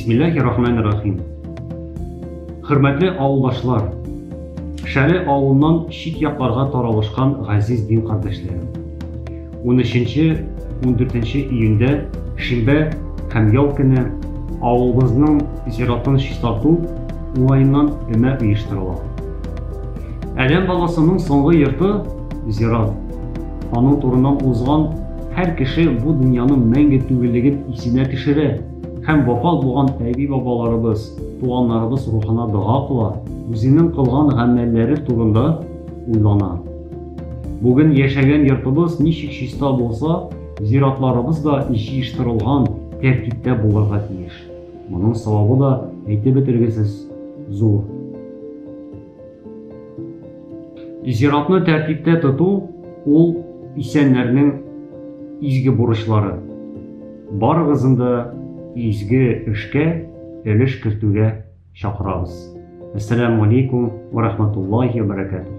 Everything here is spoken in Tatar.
Бисмиллахи рахмани рахим. Хөрмәтле авылдашлар, Шәле авылыннан чит якларга таралышкан газиз дин кардәшләрем. 13-14 июньдә шимбә һәм ял көне авылыбызның зиратын чистарту уңаеннан өмә оештырыла. Адәм баласының соңгы йорты зират. Аның турыннан узган һәр кеше бу дөньяның мәңге түгеллеген исенә төшерә һәм вафат булган әби-бабаларыбыз, туганнарыбыз рухына дога кыла, үзенең кылган гамәлләре турында уйлана. Бүген яшәгән йортыбыз ничек чиста булса, зиратларыбыз да җыештырылган, тәртиптә булырга тиеш. Моның савабы да әйтеп бетергесез зур. Зиратны тәртиптә тоту ул исәннәрнең изге бурычлары. Барыгызны да изге эшкә өлеш кертүгә чакырабыз. Әссәламү алейкум вә рахматуллаһи вә бәрәкәтүһ.